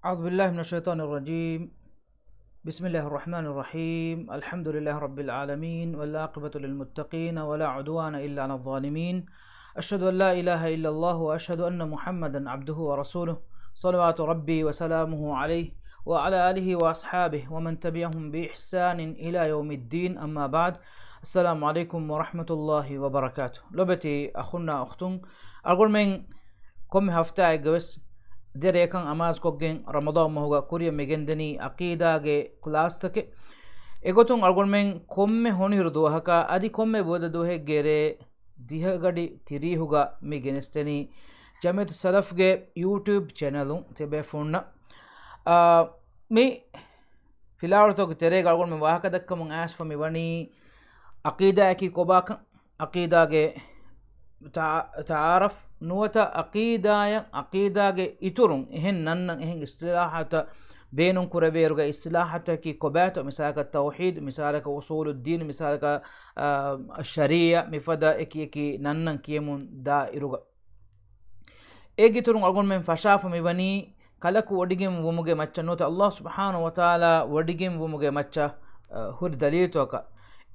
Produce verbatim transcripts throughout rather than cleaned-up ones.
أعوذ بالله من الشيطان الرجيم. بسم الله الرحمن الرحيم. الحمد لله رب العالمين، والعاقبة للمتقين، ولا عدوان إلا على الظالمين. أشهد أن لا إله إلا الله، وأشهد أن محمدا عبده ورسوله، صلوات ربي وسلامه عليه، وعلى آله وأصحابه، ومن تبعهم بإحسان إلى يوم الدين، أما بعد. السلام عليكم ورحمة الله وبركاته. ލޮބެތި އަޚުންނާ އުޚްތުން، އަޅުގަނޑުމެން ކޮންމެ ހަފްތާއެއްގަ ވެސް ދެ ރެޔަކަށް އަމާޒުކޮށްގެން ރަމަޟާން މަހުގަ ކުރިއަށް މި ގެންދަނީ ޢަޤީދާގެ ކްލާސްތަކެއް. އެގޮތުން އަޅުގަނޑުމެން ކޮންމެ ހޮނިހިރު ދުވަހަކަށް އަދި ކޮންމެ ބުދަ ދުވަހެއްގެ ރޭ ދިހަ ގަޑި ތިރީހުގަ މި ގެނެސްދެނީ ޖަމިއްޔަތު ސަލަފްގެ ޔޫޓިއުބް ޗެނަލުން ތިޔަބޭފުޅުންނަށް. އާ، މި ފިލާވަޅުތަކުގެ ތެރޭގަ އަޅުގަނޑުމެން ވާހަކަ ދައްކަމުން އައިސްފަ މި ވަނީ ޢަޤީދާއަކީ ކޮބާކަން، ޢަޤީދާގެ ތަ-، ތަޢާރަފް ނުވަތަ ޢަޤީދާއަށް، ޢަޤީދާގެ އިތުރުން އެހެން ނަންނަން، އެހެން އިޞްޠިލާޙާތައް ބޭނުން ކުރެވޭއިރުގަ އިޞްޠިލާޙާތަކީ ކޮބާތޯ، މިސާލަކަށް ތައުޙީދު، މިސާލަކަށް އުޞޫލުއްދީން، މިސާލަކަށް، އާ، ޝަރީޢަ، މިފަދަ އެކި އެކި ނަންނަން ކިޔަމުން ދާއިރުގަ. އޭގެ އިތުރުން އަޅުގަނޑުމެން ފަށާފަ މިވަނީ ކަލަކު ވޮޑިގެން ވުމުގެ މައްޗަށް ނުވަތަ ﷲ ސުބްޙާނަހޫ ވަތަޢާލާ ވޮޑިގެން ވުމުގެ މައްޗަށް، އަ، ހުރި ދަލީލުތަކަށް.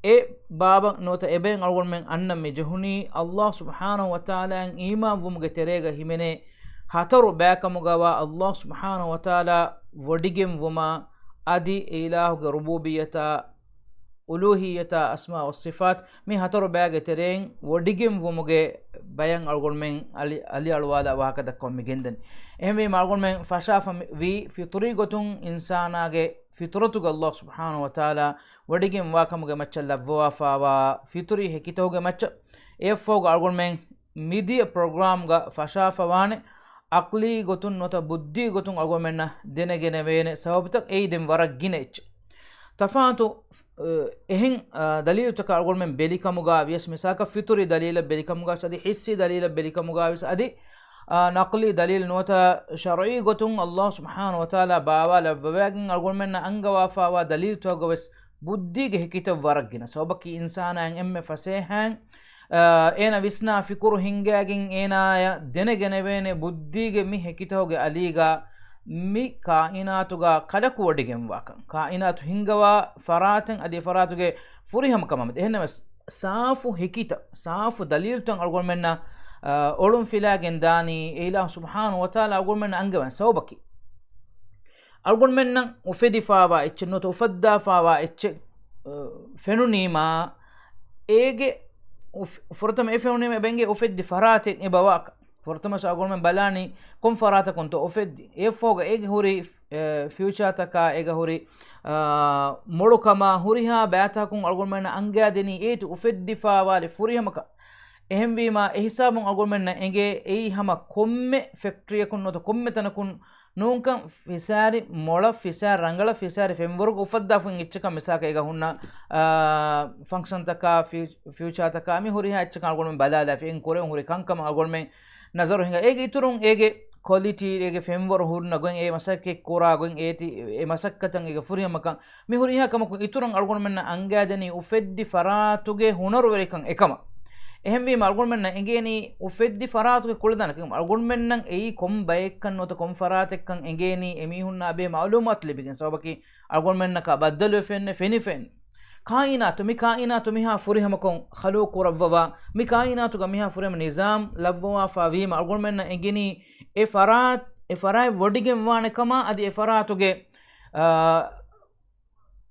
އެ ބާބަށް ނުވަތަ އެބައިން އަޅުގަނޑުމެން އަންނަން މި ޖެހުނީ ﷲ ސުބްޙާނަހޫ ވަތަޢާލާއަށް އީމާން ވުމުގެ ތެރޭގަ ހިމެނޭ ހަތަރު ބައިކަމުގަވާ ﷲ ސުބްޙާނަހޫ ވަތަޢާލާ ވޮޑިގެން ވުމާ އަދި އެ އިލާހުގެ ރުބޫބިއްޔަތާ، އުލޫހިއްޔަތާ، އަސްމާ ވައްޞިފާތް މި ހަތަރު ބައިގެ ތެރެއިން ވޮޑިގެން ވުމުގެ ބަޔަށް އަޅުގަނޑުމެން އަލި-، އަލިއަޅުވާލާ ވާހަކަ ދައްކަމުން މި ގެންދަނީ. އެހެންވީމަ އަޅުގަނޑުމެން ފަށާފަ މި-، ވީ ފިޠުރީ ގޮތުން އިންސާނާގެ ފިޠުރަތުގަ ﷲ ސުބްޙާނަހޫ ވަތަޢާލާ ވޮޑިގެން ވާކަމުގެ މައްޗަށް ލައްވަވާފާވާ ފިޠުރީ ހެކިތަކުގެ މައްޗަށް. އެއަށްފަހުގަ އަޅުގަނޑުމެން މިދިޔަ ޕްރޮގްރާމްގަ ފަށާފަވާނެ ޢަޤްލީ ގޮތުން ނުވަތަ ބުއްދީ ގޮތުން އަޅުގަނޑުމެންނަށް ދެނެގެނެވޭނެ ސަބަބުތައް އެއީ ދެން ވަރަށް ގިނަ އެއްޗެއް. ތަފާތު، އަ، އެހެން، އަ، ދަލީލުތަކަށް އަޅުގަނޑުމެން ބެލިކަމުގަ ވިޔަސް މިސާލަކަށް ފިޠުރީ ދަލީލަށް ބެލިކަމުގަ އަދި ޙިއްސީ ދަލީލަށް ބެލިކަމުގަ ވިޔަސް އަދި، އަ، ނަޤްލީ ދަލީލު ނުވަތަ ޝަރުޢީ ގޮތުން ﷲ ސުބްޙާނަހޫ ވަތަޢާލާ ބާވާލައްވަވައިގެން އަޅުގަނޑުމެންނަށް އަންގަވާފާވާ ދަލީލުތަކުގަ ވެސް ބުއްދީގެ ހެކިތައް ވަރަށް ގިނަ. ސަބަބަކީ އިންސާނާއަށް އެންމެ ފަސޭހައިން، އާ، އޭނަ ވިސްނާ ފިކުރު ހިންގައިގެން އޭނާޔަށް ދެނެގެނެވޭނެ ބުއްދީގެ މި ހެކިތަކުގެ އަލީގަ މި ކާއިނާތުގަ ކަލަކު ވޮޑިގެންވާކަން. ކާއިނާތު ހިންގަވާ ފަރާތެއް އަދި އެ ފަރާތުގެ ފުރިހަމަކަމާމެދު. އެހެންނަމަވެސް ސާފު ހެކިތައް، ސާފު ދަލީލުތައް އަޅުގަނޑުމެންނަށް، އާ، އޮޅުން ފިލާގެން ދާނީ އެ އިލާހު ސުބްޙާނަހޫ ވަތަޢާލާ އަޅުގަނޑުމެންނަށް އަންގަވަން ސަބަބަކީ. އަޅުގަނޑުމެންނަށް އުފެދިފާވާ އެއްޗެއް ނުވަތަ އުފައްދާފާވާ އެއްޗެއް، އަ، ފެނުނީމާ، އޭގެ އުފް-، ފުރަތަމަ އެ ފެނުނީމަ އެބައިނގޭ އުފެއްދި ފަރާތެއް އެބަވާކަން. ފުރަތަމަ އަޅުގަނޑުމެން ބަލާނީ ކޮން ފަރާތަކުންތޯ އުފެއްދި. އެއަށްފަހުގަ އޭގެ ހުރި، އެ، ފިއުޗާތަކާ އޭގަ ހުރި، އާ، މޮޅުކަމާ ހުރިހާ ބައިތަކުން އަޅުގަނޑުމެންނަށް އަންގައިދެނީ އޭތި އުފެއްދިފާވާލި ފުރިހަމަކަން. އެހެންވީމާ، އެހިސާބުން އަޅުގަނޑުމެންނަށް އެނގޭ އެއީ ހަމަ ކޮންމެ ފެކްޓްރީއަކުން ނުވަތަ ކޮންމެ ތަނަކުން ނޫންކަން، ފިސާރި މޮޅަށް، ފިސާރި ރަނގަޅަށް، ފިސާރި ފެންވަރުގަ އުފައްދާފައި އެއްޗަކަށް މިސާލަކަށް އޭގަ ހުންނަ، އާ، ފަންކްޝަންތަކާ، ފިއު-، ފިއުޗާތަކާ މި ހުރިހާ އެއްޗަކަށް އަޅުގަނޑުމެން ބަލާލާފަ އެން ކުރެވުން ހުރި ކަންކަމަށް އަޅުގަނޑުމެން ނަޒަރު ހިނގާ. އޭގެ އިތުރުން އޭގެ ކޮލިޓީ، އޭގެ ފެންވަރު ހުންނަ ގޮތް، އޭ މަސައްކަތް ކުރާ ގޮތް، އޭތި އެ މަސައްކަތަށް އޭގެ ފުރިހަމަކަން މި ހުރިހާ ކަމަކުން އިތުރުން އަޅުގަނޑުމެންނަށް އަންގައިދެނީ އުފެއްދި ފަރާތުގެ ހުނަރުވެރިކަން އެކަމަށް. އެހެންވީމަ އަޅުގަނޑުމެންނަށް އެނގޭނީ އުފެއްދި ފަރާތުގެ ކުޅަދާނަކަން. އަޅުގަނޑުމެންނަށް އެއީ ކޮން ބައެއްކަން ނުވަތަ ކޮން ފަރާތެއްކަން އެނގޭނީ އެމީހުންނާ ބެހޭ މައުލޫމާތު ލިބިގެން. ސަބަބަކީ އަޅުގަނޑުމެންނަކާ ބައްދަލުވެފައެއްނެއް، ފެނިފައެއްނެއް. ކާއިނާތު، މި ކާއިނާތު މިހާ ފުރިހަމަކޮށް ޚަލުޤު ކުރައްވަވާ، މި ކާއިނާތުގަ މިހާ ފުރިހަމަ ނިޒާމް ލައްވަވާފާ ވީމަ އަޅުގަނޑުމެންނަށް އެނގެނީ އެ ފަރާތް، އެ ފަރާތް ވޮޑިގެންވާނެ ކަމާ އަދި އެ ފަރާތުގެ، އާ،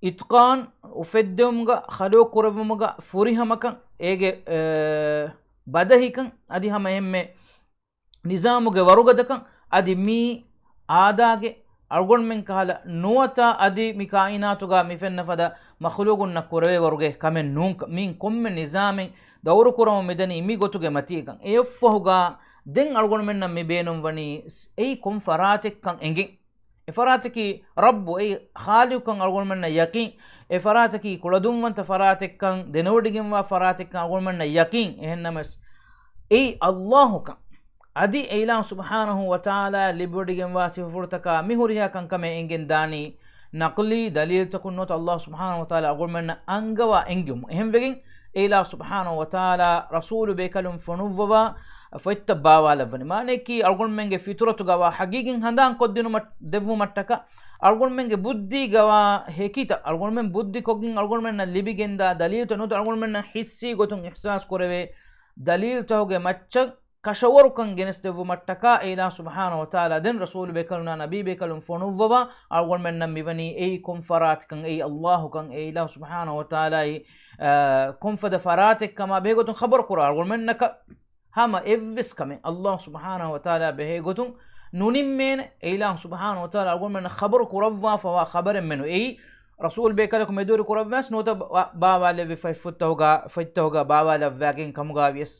އިތްޤާން އުފެއްދެވުމުގަ، ޚަލުޤު ކުރެއްވުމުގަ ފުރިހަމަކަން، އޭގެ، އެ، ބަދަހިކަން އަދި ހަމަ އެންމެ ނިޒާމުގެ ވަރުގަދަކަން އަދި މީ އާދާގެ އަޅުގަނޑުމެން ކަހަލަ ނުވަތަ އަދި މި ކާއިނާތުގަ މި ފެންނަ ފަދަ މަޚުލޫގުންނަށް ކުރެވޭ ވަރުގެ ކަމެއް ނޫންކަން. މީން ކޮންމެ ނިޒާމެއް ދައުރު ކުރަމުން މިދަނީ މި ގޮތުގެ މަތީގަން. އެއަށްފަހުގަ ދެން އަޅުގަނޑުމެންނަށް މި ބޭނުންވަނީ އެއީ ކޮން ފަރާތެއްކަން އެނގެން. އެ ފަރާތަކީ ރައްބު، އެއީ ޚާލިޤުކަން އަޅުގަނޑުމެންނަށް ޔަޤީން. އެ ފަރާތަކީ ކުޅަދުންވަންތަ ފަރާތެއްކަން، ދެނެވޮޑިގެންވާ ފަރާތެއްކަން އަޅުގަނޑުމެންނަށް ޔަޤީން. އެހެންނަމަވެސް، އެއީ ﷲ ކަން. އަދި އެ އިލާހު ސުބްޙާނަހޫ ވަތަޢާލާ ލިބިވޮޑިގެންވާ ސިފަފުޅުތަކާ މި ހުރިހާ ކަންކަމެއް އެނގެން ދާނީ، ނަޤްލީ ދަލީލުތަކުން ނުވަތަ ﷲ ސުބްޙާނަހޫ ވަތަޢާލާ އަޅުގަނޑުމެންނަށް އަންގަވާ އެންގެވުމުން. އެހެންވެގެން، އެ އިލާހު ސުބްޙާނަހޫ ވަތަޢާލާ ރަސޫލު ބޭކަލުން ފޮނުއްވަވާ، ފޮތްތައް ބާވާލައްވަނީ. މާނައަކީ، އަޅުގަނޑުމެންގެ ފިޠުރަތުގަވާ ޙަޤީޤަތް ހަނދާން ކޮށްދިނުމަށް، ދެއްވުމަށްޓަކާ، އަޅުގަނޑުމެންގެ ބުއްދީގަވާ ހެކިތައް، އަޅުގަނޑުމެން ބުއްދި ކޮށްގެން އަޅުގަނޑުމެންނަށް ލިބިގެންދާ ދަލީލުތައް ނުވަތަ އަޅުގަނޑުމެންނަށް ޙިއްސީ ގޮތުން އިޙްސާސް ކުރެވޭ ދަލީލުތަކުގެ މައްޗަށް ކަށަވަރުކަން ގެނެސްދެއްވުމަށްޓަކާ، އެ އިލާހު ސުބްޙާނަހު ވަތަޢާލާ ދެން ރަސޫލު ބޭކަލުންނާ ނަބީ ބޭކަލުން ފޮނުއްވަވާ، އަޅުގަނޑުމެންނަށް މިވަނީ އެއީ ކޮން ފަރާތަކަން، އެއީ އައްލާހުކަން، އެ އިލާހު ސުބްޙާނަހު ވަތަޢާލާއީ، އާ، ކޮންފަދަ ފަރާތެއްކަމާ ބެހޭގޮތުން ޚަބަރު ކުރާ، އަޅުގަނޑުމެންނަކަށް ހަމަ އެއްވެސް ކަމެއް އައްލާހު ސުބްޙާނަހު ވަތަޢާލާ ބެހޭގޮތުން ނުނިންމޭނެ. އެ އިލާހު ސުބްޙާނަހު ވަތަޢާލާ އަޅުގަނޑުމެންނަށް ޚަބަރު ކުރައްވާފަވާ ޚަބަރެއްމެނު. އެއީ ރަސޫލު ބޭކަލަކު މެދުވެރި ކުރައްވާސް ނުވަތަ ބާ-، ބާވާލެއްވި ފޮތްފުށްތަކުގަ، ފޮތްތަކުގަ ބާވާލައްވާގެން ކަމުގަވިޔަސް.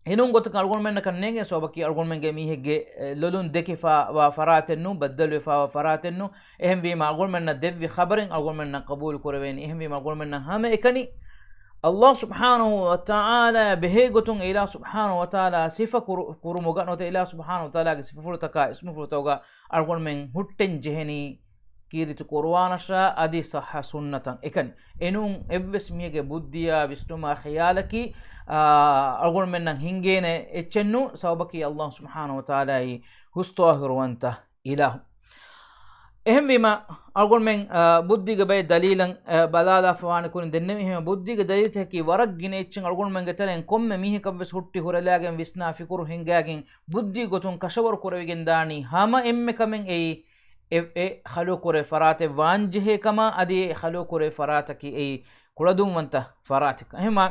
އެނޫން ގޮތަކަށް އަޅުގަނޑުމެންނަކަށް ނޭނގެ ސަބަބަކީ އަޅުގަނޑުމެންގެ މީހެއްގެ، އެ، ލޮލުން ދެކިފަވާ ފަރާތެއްނު، ބައްދަލުވެފަވާ ފަރާތެއްނު. އެހެންވީމަ އަޅުގަނޑުމެންނަށް ދެއްވި ޚަބަރެއް އަޅުގަނޑުމެންނަށް ޤަބޫލު ކުރެވޭނީ. އެހެންވީމަ އަޅުގަނޑުމެންނަށް ހަމައެކަނި އައްލާހު ސުބްޙާނަހު ވަތަޢާލާ ބެހޭގޮތުން އެ އިލާހު ސުބްޙާނަހު ވަތަޢާލާ ސިފަ ކުރު-، ކުރުމުގަ ނުވަތަ އެ އިލާހު ސުބްޙާނަހު ވަތަޢާލާގެ ސިފަފުޅުތަކާ އިސްމުފުޅުތަކާ އަޅުގަނޑުމެން ހުއްޓެން ޖެހެނީ ކީރިތި ޤުރުއާނަށާ އަދި ޞައްޙަ ސުންނަތަށް އެކަނި. އެނޫން އެއްވެސް މީހެއްގެ ބުއްދިއާ ވިސްނުމާ ޚިޔާލަކީ، އާ، އަޅުގަނޑުމެންނަށް ހިނގޭނެ އެއްޗެއްނޫން. ސަބަބަކީ އައްލާހު ސުބްޙާނަހު ވަތަޢާލާއީ ހުސްޠާހިރުވަންތަ އިލާހު. އެހެންވީމަ، އަޅުގަނޑުމެން، އާ، ބުއްދީގެ ބައެއް ދަލީލަށް، އާ، ބަލާލާފަވާނެ ކުރިން ދެންނެވި. އެހެން ބުއްދީގެ ދަލީލުތަކަކީ ވަރަށް ގިނަ އެއްޗެއް އަޅުގަނޑުމެންގެ ތެރެއިން ކޮންމެ މީހަކަށްވެސް ހުއްޓި ހުރެލާގެން ވިސްނާ ފިކުރު ހިންގާގެން ބުއްދީ ގޮތުން ކަށަވަރު ކުރެވިގެން ދާނީ ހަމަ އެންމެ ކަމެއް އެއީ އެ، އެ ޚަލުޤު ކުރޭ ފަރާތެއް ވާންޖެހޭ ކަމާ އަދި އެ ޚަލުޤު ކުރޭ ފަރާތަކީ އެއީ ކުޅަދުންވަންތަ ފަރާތެއް. އެހެންމާ،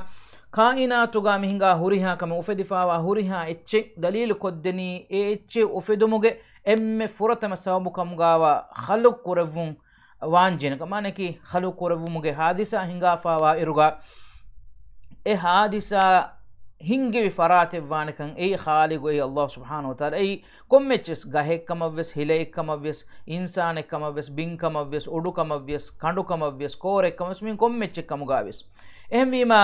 ކާއިނާތުގަ މި ހިނގާ ހުރިހާ ކަމެއް، އުފެދިފަވާ ހުރިހާ އެއްޗެއް ދަލީލު ކޮށްދެނީ އެ އެއްޗެއް އުފެދުމުގެ އެންމެ ފުރަތަމަ ސަބަބު ކަމުގަވާ ޚަލުޤު ކުރެއްވުން ވާންޖެހޭނެ ކަމާ. މާނައަކީ ޚަލުޤު ކުރެއްވުމުގެ ހާދިސާ ހިނގާފަވާ އިރުގަ އެ ހާދިސާ ހިންގެވި ފަރާތެއް ވާނެކަން އެއީ ޚާލިޤު އެއީ އައްލާހު ސުބްޙާނަހު ވަތަޢާލާ. އެއީ ކޮންމެއްޗެސް ގަހެއްކަމަށްވެސް، ހިލައެއްކަމަށްވެސް، އިންސާނެއްކަމަށްވެސް، ބިންކަމަށްވެސް، އުޑުކަމަށްވެސް، ކަނޑުކަމަށްވެސް، ކޯރެއްކަމަށްވެސް، މި ކޮންމެއްޗެއް ކަމުގަވެސް. އެހެންވީމާ،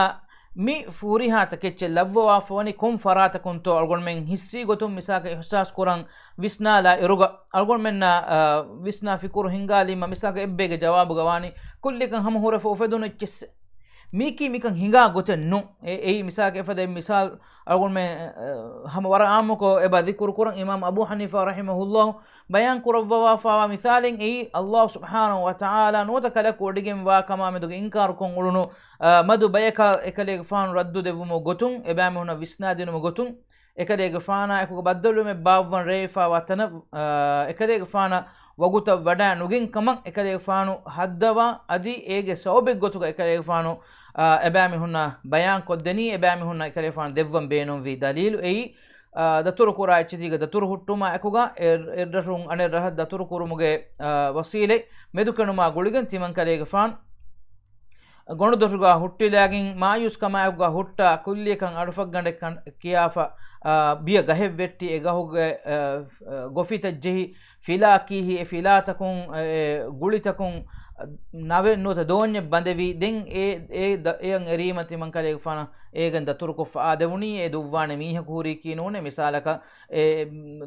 މި ހުރިހާ ތަކެއްޗެއް ލައްވަވާފަވަނީ ކޮން ފަރާތަކުންތޯ އަޅުގަނޑުމެން ހިއްސީ ގޮތުން މިސާލަކަށް އިޙްސާސް ކުރަން ވިސްނާލާ އިރުގަ، އަޅުގަނޑުމެންނަށް، އަ، ވިސްނާ ފިކުރު ހިންގާލީމަ މިސާލަކަށް އެއްބޭގެ ޖަވާބުގަ ވާނީ ކުއްލިކަން ހަމަ ހުރެފަ އުފެދުނު އެއްޗެއްސެއް. މީކީ މިކަން ހިނގާ ގޮތެއް ނޫން. އެ، އެއީ މިސާލަކަށް އެފަދަ މިސާލު އަޅުގަނޑުމެން، އަ، ހަމަ ވަރަށް އާއްމުކޮށް އެބަ ޛިކުރު ކުރަން. އިމާމް އަބޫ ޙަނީފާ ރަޙިމަހުﷲ ބަޔާން ކުރައްވަވާފަވާ މިސާލެއް އެއީ، އައްލާހު ސުބްޙާނަހު ވަތަޢާލާ ނުވަތަ ކަލަކު ވޮޑިގެންވާ ކަމާމެދުގެ އިންކާރުކޮށް އުޅުނު، އަ، މަދު ބަޔަކަށް އެކަލޭގެފާނު ރައްދު ދެއްވުމުގެ ގޮތުން، އެބައިމީހުންނަށް ވިސްނާދިނުމުގެ ގޮތުން، އެކަލޭގެފާނާ އެކުގަ ބައްދަލުވުމެއް ބާއްވަން ރޭވިފަވާ ތަނަށް، އަ، އެކަލޭގެފާނަށް ވަގުތަށް ވަޑައި ނުގެން ކަމަށް އެކަލޭގެފާނު ހައްދަވާ، އަދި އޭގެ ސަބަބެއްގޮތުގަ އެކަލޭގެފާނު، އަ، އެބައިމީހުންނަށް ބަޔާން ކޮށްދެނީ، އެބައިމީހުންނަށް އެކަލޭގެފާނު ދެއްވަން ބޭނުންވީ ދަލީލު އެއީ، އާ، ދަތުރުކުރާ އެއްޗެތީގަ ދަތުރު ހުއްޓުމާ އެކުގަ އެ، އެއްރަށުން އަނެއް ރަށަށް ދަތުރު ކުރުމުގެ، އާ، ވަސީލަތް މެދުކެނޑުމާ ގުޅިގެން ތިމަންކަލޭގެފާނު ގޮނޑުދޮށުގަ ހުއްޓިލާގެން މާޔޫސްކަމާއެކުގަ ހުއްޓާ ކުއްލިއަކަށް އަޑުފަށްގަނޑެއް ކަން، ކިޔާފަ، އާ، ބިޔަ ގަހެއް ވެއްޓި އެ ގަހުގެ، އާ، އާ، ގޮފިތައް ޖެހި ފިލާ ކީހި އެ ފިލާތަކުން، އެ ގުޅިތަކުން ނަވެއް ނުވަތަ ދޯންޏެއް ބަނދެވި. ދެން އެ، އެ ދަ-، އެއަށް އެރީމަ ތިމަންކަލޭގެފާނަށް އޭގެން ދަތުރުކޮށްފަ އާދެވުނީ އެ ދުއްވާނެ މީހަކު ހުރީކީ ނޫނޭ. މިސާލަކަށް އެ،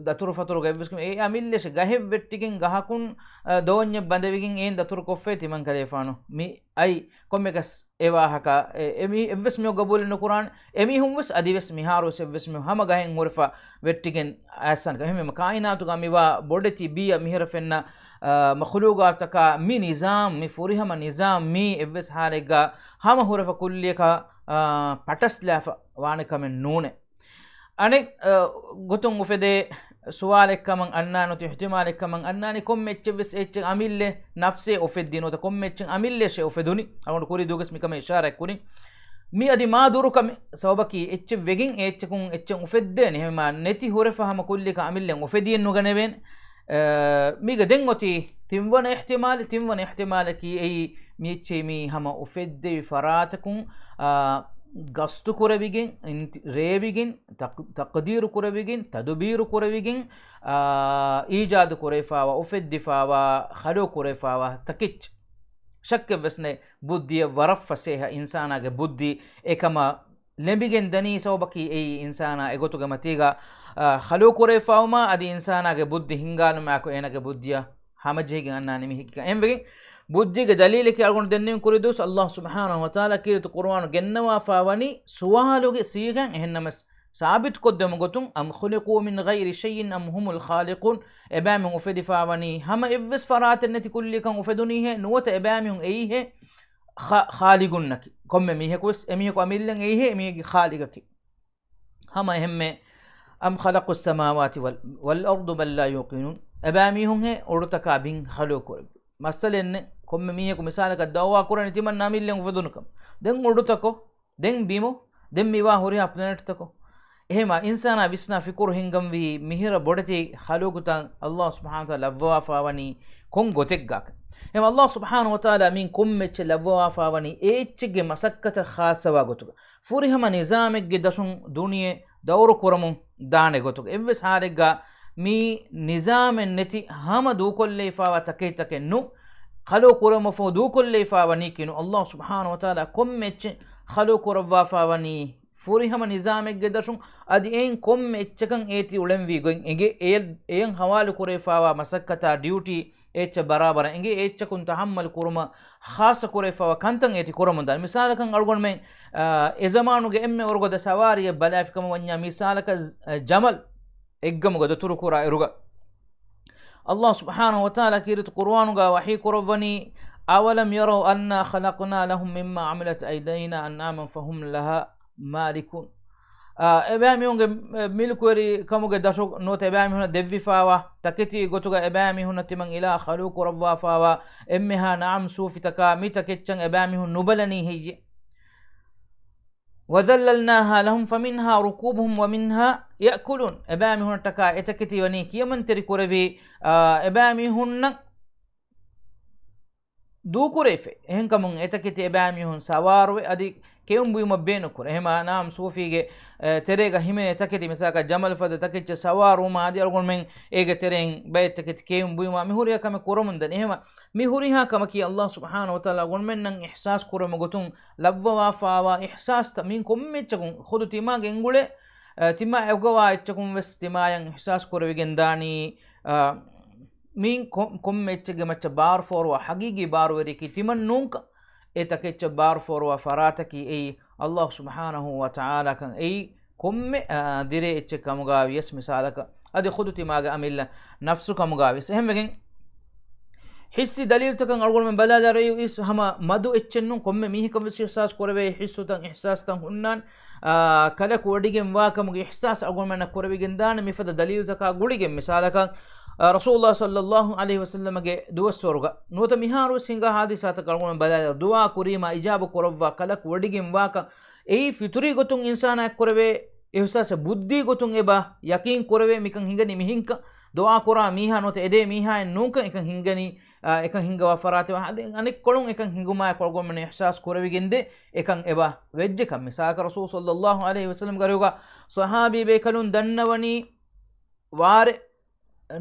ދަތުރުފަތުރުގަ އެއްވެސް ކަމެއް އެ އަމިއްލައަށް ގަހެއް ވެއްޓިގެން ގަހަކުން، އަ، ދޯންޏެއް ބަނދެވިގެން އެއިން ދަތުރުކޮށްފައި ތިމަންކަލޭގެފާނު. މި އައި ކޮންމެއަކަސް އެ ވާހަކަ އެ، އެ މީ އެއްވެސް މީހަކު ގަބޫލެއް ނުކުރާނެ. އެމީހުން ވެސް އަދިވެސް މިހާރު ވެސް އެއްވެސް މީހުން ހަމަ ގަހެއް ހުރެފަ ވެއްޓިގެން އައިސްފަ. އެހެންވީމަ ކާއިނާތުގަ މިވާ ބޮޑެތި ބިޔަ މިހިރަ ފެންނަ، އާ، މަޚުލޫގާތަކާ މި ނިޒާމް، މި ފުރިހަމަ ނިޒާމް މީ އެއްވެސް ހާލެއްގަ ހަމަ ހުރެފަ ކުއްލިއަކަށް، އާ، ޕަޓަސްލާފަ ވާނެ ކަމެއް ނޫނޭ. އަނެއް، އަ، ގޮތުން އުފެދޭ ސުވާލެއްކަމަށް އަންނާނެ ނުވަތަ އިޙްތިމާލެއްކަމަށް އަންނާނީ ކޮންމެ އެއްޗެއްވެސް އެއްޗެއް އަމިއްލަ ނަފްސޭ އުފެއްދީ ނުވަތަ ކޮންމެ އެއްޗެއް އަމިއްލައަށޭ އުފެދުނީ. އަޅުގަނޑު ކުރީ ދުވަހުވެސް މިކަމަށް އިޝާރާތް ކުރިން. މީ އަދި މާ ދުރު ކަމެއް. ސަބަބަކީ އެއްޗެއް ވެގެން އެ އެއްޗަކުން އެއްޗެއް އުފެއްދޭނެ. އެހެންވީމާ ނެތި ހުރެފަ ހަމަ ކުއްލިއަކަށް އަމިއްލައެއް އުފެދިއެއް ނުގަނެވޭނެ. އަ، މީގަ ދެން އޮތީ ތިންވަނަ އިޙްތިމާލެއް. ތިންވަނަ އިޙްތިމާލަކީ އެއީ މި އެއްޗެއް މީ ހަމަ އުފެއްދެވި ފަރާތަކުން، އާ، ގަސްތު ކުރެވިގެން، އިންތި-، ރޭވިގެން، ތަޤް-، ތަޤްދީރު ކުރެވިގެން، ތަދުބީރު ކުރެވިގެން، އާ، އީޖާދު ކުރެވިފަވާ، އުފެއްދިފަވާ، ޚަލުޤު ކުރެވިފަވާ ތަކެއްޗެއް. ޝައްކެއްވެސް ނެތް، ބުއްދިއަށް ވަރަށް ފަސޭހަ އިންސާނާގެ ބުއްދި އެކަމަށް ލެނބިގެން ދަނީ. ސަބަބަކީ އެއީ އިންސާނާ އެގޮތުގެ މަތީގަ، އާ، ޚަލުޤު ކުރެވިފަވުމާ އަދި އިންސާނާގެ ބުއްދި ހިންގާލުމާއެކު އޭނާގެ ބުއްދިއަށް ހަމަޖެހިގެން އަންނާނެ މި ހެކިކަން. އެހެންވެގެން ބުއްދީގެ ދަލީލަކީ އަޅުގަނޑު ދެންނެވިން ކުރި ދުވަސް އައްލާހު ސުބްޙާނަހު ވަތަޢާލާ ކީރިތި ޤުރުއާނު ގެންނަވާފަ ވަނީ ސުވާލުގެ ސީގައިން. އެހެންނަމަސް ސާބިތުކޮށްދެމު ގޮތުން، أم خلقوا من غير شيء أم هم الخالقون، އެބައިމީހުން އުފެދިފާވަނީ ހަމަ އެއްވެސް ފަރާތެއް ނެތި ކުއްލިއަކަށް އުފެދުނީހޭ، ނުވަތަ އެބައިމީހުން އެއީހޭ ޚާ-، ޚާލިގުންނަކީ. ކޮންމެ މީހަކުވެސް އެމީހަކު އަމިއްލަން އެއީހޭ އެމީހެއްގެ ޚާލިގަކީ. ހަމަ އެހެންމެ، أم خلقوا السماوات وال-، والأرض بل لا يوقنون. އެބައިމީހުންހޭ އުޑުތަކާ ބިން ޚަލުޤު ކުރެއްވި؟ މައްސަލައެއްނެއް. ކޮންމެ މީހަކު މިސާލަކަށް ދައުވާ ކުރަނީ ތިމަންނަ އަމިއްލަން އުފެދުނުކަމަށް. ދެން އުޑުތަކޯ؟ ދެން ބިމު؟ ދެން މިވާ ހުރިހާ ޕްލެނެޓްތަކޯ؟ އެހެމަ އިންސާނާ ވިސްނާ ފިކުރު ހިންގަންވީ މިހިރަ ބޮޑެތި ޚަލުޤުތައް ﷲ ސުބްޙާނަހޫ ވަތަޢާލާ ލައްވަވާފާވަނީ ކޮން ގޮތެއްގާކަން. އެހެމަ ﷲ ސުބްޙާނަހޫ ވަތަޢާލާ މިން ކޮންމެ އެއްޗެއް ލައްވަވާފާވަނީ އެ އެއްޗެއްގެ މަސައްކަތަށް ޚާއްޞަވާ ގޮތުގަ. ފުރިހަމަ ނިޒާމެއްގެ ދަށުން ދުނިޔެ ދައުރު ކުރަމުން ދާނެ ގޮތުގަ. އެއްވެސް ހާލެއްގަ މި ނިޒާމެއް ނެތި ހަމަ ދޫކޮށްލައިފާވާ ތަކެތިތަކެއް ނޫން. ޚަލުޤު ކުރަމަށްފަހު ދޫކޮށްލައިފާވަނީކީ ނޫން. ﷲ ސުބްޙާނަހޫ ވަތަޢާލާ ކޮންމެ އެއްޗެއް ޚަލުޤު ކުރައްވާފާވަނީ ފުރިހަމަ ނިޒާމެއްގެ ދަށުން. އަދި އެއިން ކޮންމެ އެއްޗަކަށް އޭތި އުޅެންވީ ގޮތް އެނގޭ، އެ-، އެޔަށް ހަވާލު ކުރެވިފާވާ މަސައްކަތާ ޑިއުޓީ އެއްޗެއް ބަރާބަރަށް އެނގޭ، އެ އެއްޗަކުން ތަޙައްމަލު ކުރުމަށް ޚާއްޞަ ކުރެވިފައިވާ ކަންތައް އޭތި ކުރަމުން ދާނެ. މިސާލަކަށް އަޅުގަނޑުމެން، އާ، އެ ޒަމާނުގެ އެންމެ ވަރުގަދަ ސަވާރީއެއް ބަލާފި ކަމަށް ވަންޏާ، މިސާލަކަށް، އަ، ޖަމަލް އެއްގަމުގަ ދަތުރުކުރާ އިރުގަ، ﷲ ސުބްޙާނަހޫ ވަތަޢާލާ ކީރިތި ޤުރުއާނުގަ ވަޙީ ކުރައްވަނީ، أولم يروا أنا خلقنا لهم مما عملت أيدينا أنعاما فهم لها مالكون. އާ، އެބައިމީހުންގެ މިލްކުވެރި ކަމުގެ ދަށު ނުވަތަ އެބައިމީހުންނަށް ދެއްވިފާވާ ތަކެތީ ގޮތުގަ އެބައިމީހުންނަށް ތިމަން އިލާ ޚަލުޤު ކުރައްވާފާވާ އެންމެހާ ނަޢަމް ސޫފިތަކާ މި ތަކެއްޗަށް އެބައިމީހުން ނުބަލަނީ ހެއްޔޭ؟ وذللناها لهم فمنها ركوبهم ومنها يأكلون. އެބައިމީހުންނަށްޓަކާ އެތަކެތި ވަނީ ކިޔަމަންތެރި ކުރެވި، އާ، އެބައިމީހުންނަށް ދޫކުރެވިފައި. އެހެންކަމުން އެތަކެތި އެބައިމީހުން ސަވާރުވެ އަދި ކެއުން ބުއިމަށް ބޭނުންކުރޭ. އެހެމަ ނަޢަމް ސޫފީގެ، އެ، ތެރޭގަ ހިމެނޭ ތަކެތި މިސާލަކަށް ޖަމަލް ފަދަ ތަކެއްޗަށް ސަވާރުވުމާ އަދި އަޅުގަނޑުމެން އޭގެ ތެރެއިން ބައެއް ތަކެތި ކެއުން ބުއިމާ މި ހުރިހާ ކަމެއް ކުރަމުން ދަނީ. އެހެމަ މި ހުރިހާ ކަމަކީ ﷲ ސުބްޙާނަހޫ ވަތަޢާލާ އަޅުގަނޑުމެންނަށް އިޙްސާސް ކުރުމުގެ ގޮތުން ލައްވަވާފާވާ އިޙްސާސްތައް މިން ކޮންމެ އެއްޗަކުން ޚުދު ތިމާގެ އެނގުޅޭ، އަ، ތިމާ އެއްގަވާ އެއްޗަކުން ވެސް ތިމާޔަށް އިޙްސާސް ކުރެވިގެން ދާނީ، އަ، މިން ކޮ-، ކޮންމެ އެއްޗެއްގެ މައްޗަށް ބާރު ފޯރުވާ ހަގީގީ ބާރުވެރިޔަކީ ތިމަން ނޫންކަން. އެ ތަކެއްޗަށް ބާރު ފޯރުވާ ފަރާތަކީ އެއީ ﷲ ސުބްޙާނަހޫ ވަތަޢާލާ ކަން. އެއީ ކޮންމެ، އާ، ދިރޭ އެއްޗެއް ކަމުގާ ވިޔަސް މިސާލަކަށް އަދި ޚުދު ތިމާގެ އަމިއްލަ ނަފްސު ކަމުގާ ވިޔަސް. އެހެންވެގެން ޙިއްސީ ދަލީލުތަކަށް އަޅުގަނޑުމެން ބަލާލާރު އެއީ ވެސް ހަމަ މަދު އެއްޗެއް ނޫން، ކޮންމެ މީހަކަށް ވެސް އިޙްސާސް ކުރެވޭ ޙިއްސުތައް އިޙްސާސްތައް ހުންނާނެ، އާ، ކަލަކު ވޮޑިގެން ވާ ކަމުގެ އިޙްސާސް އަޅުގަނޑުމެންނަށް ކުރެވިގެން ދާނެ މިފަދަ ދަލީލުތަކާ ގުޅިގެން. މިސާލަކަށް، އާ، ރަސޫލުﷲ ޞައްލައްލާހު ޢަލައިހި ވަސައްލަމަގެ ދުވަސްވަރުގަ ނުވަތަ މިހާރު ވެސް ހިނގާ ޙާދިސާތަކަށް އަޅުގަނޑުމެން ބަލާލާ ދުޢާ ކުރީމާ އިޖާބަ ކުރައްވާ ކަލަކު ވޮޑިގެން ވާކަން އެއީ ފިޠުރީ ގޮތުން އިންސާނާއަށް ކުރެވޭ އިޙްސާސެއް، ބުއްދީ ގޮތުން އެބަ ޔަޤީން ކުރެވޭ މިކަން ހިނގަނީ މިހެންކަން. ދުޢާ ކުރާ މީހާ ނުވަތަ އެދޭ މީހާއެއް ނޫންކަން އެކަން ހިނގަނީ، އާ، އެކަން ހިންގަވާ ފަރާތެއް ވާ. އަދި އަނެއްކޮޅުން އެކަން ހިނގުމާއެކު އަޅުގަނޑުމެން އިޙްސާސް ކުރެވިގެންދޭ އެކަން އެބަ ވެއްޖެކަން. މިސާލަކަށް ރަސޫލު ޞައްލައްލާހު ޢަލައިހި ވަސައްލަމްގެ އަރިހުގަ ޞަޙާބީ ބޭކަލުން ދަންނަވަނީ ވާރޭ